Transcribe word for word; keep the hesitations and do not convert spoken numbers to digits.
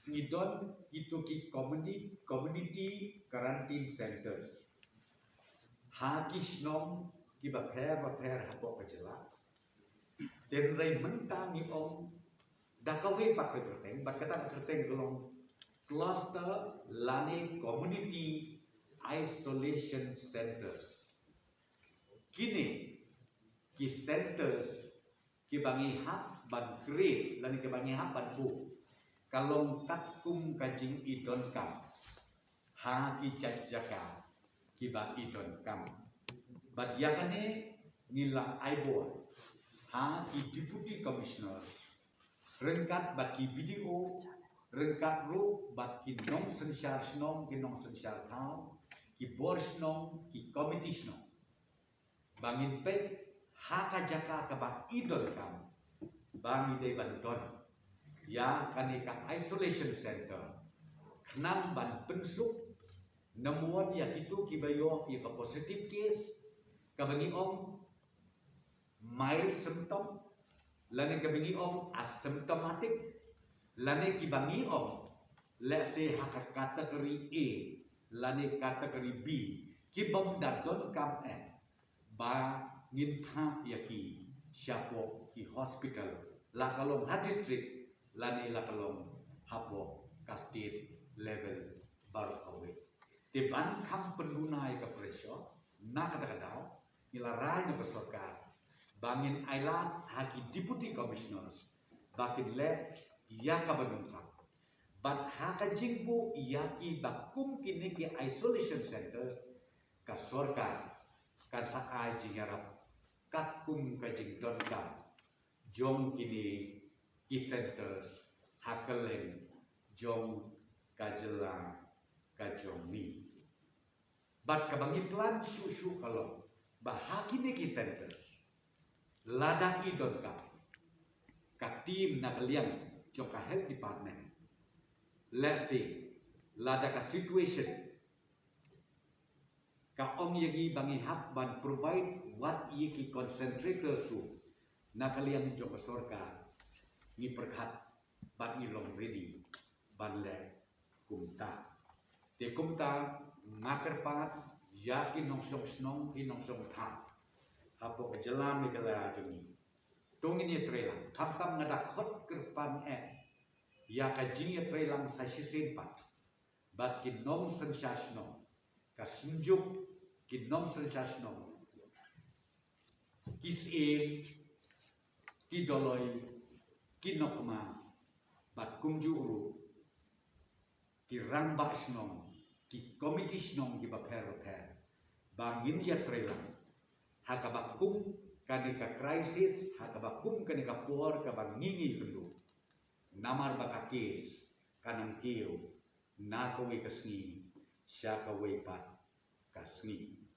Ngi don kito ki community, community quarantine centers ha ki shnong kiba pher ba pher hapoh ka jylla. Hynrei mynta ngi ong da kawei pat ka kyrteng, bad kata ka kyrteng ka long cluster lane community isolation centers. Kine ki centers kiba ngi hap ban create lane kiba ngi hap ban buh ka long katkum ka jingïadonkam ha ki jait jaka kiba ïadonkam. Bad ïa kane ngi la ai bor ha ki deputy commissioners ryngkat bad ki B D O, ryngkat ruh bad ki nongsynshar shnong, ki nongsynshar thaw, ki bor shnong, ki komiti shnong, ba ngin peit ha ka jaka kaba ïadonkam ba ngi dei ban don ïa kane ka isolation center, khnang ban pynsuk, namar ïa kito kiba ïoh ïa ka positive case, kaba ngi ong mild symptom, lane kaba ngi ong asymptomatic, lane kiba ngi ong, let's say, ha ka category A lane category B, kibym da donkam eh, ba ngin phah ïa ki shapoh ki hospital, la ka long ha district lane la ka long hapoh ka state level baroh kawei. Te ban kham pynduna ïa ka pressure, na kata ka daw ngi la rai na ka sorkar ba ngin ailad ha ki deputy commissioners ba kin leh ïa kaba nyngkong. Bad ha ka jingbuh ïa kiba kum kine ki isolation center, ka sorkar kan sa ai jingïarap katkum ka jingdonkam jong kine ki centers ha kylleng jong ka jylla ka jong ngi. Bad kaba ngi plan shuh shuh ka long ba ha kine ki centers, lada i donkam, ka team na ka liang jong ka health department, let's say, lada ka situation ka ong ïa ngi ba ngi hap ban provide wat ïa ki concentrator shuh na ka liang jong ka sorkar, ngi pyrkhat bad ngi long ready ban leh kumta. Te kumta nga kyrpad ïa ki nongshong shnong, ki nongshong thaw hapoh ka jylla Meghalaya jong ngi. To ngin ïatreilang, khamtam nga da khot kyrpang eh ïa ka jingïatreilang sa shisien pat bad ki nongsynshar shnong, ka Synjuk, ki nongsynshar shnong, ki syiem, ki dolloi, ki nongkmie, bad kumjuh ruh ki rangbah shnong, ki komiti shnong kiba pher ba pher, ba ngin ïatreilang ha kaba kum kane ka crisis, ha kaba kum kane ka por kaba ngi ngi kynduh. Namar ba ka case ka nang kiew na kawei ka sngi sha kawei pat ka sngi.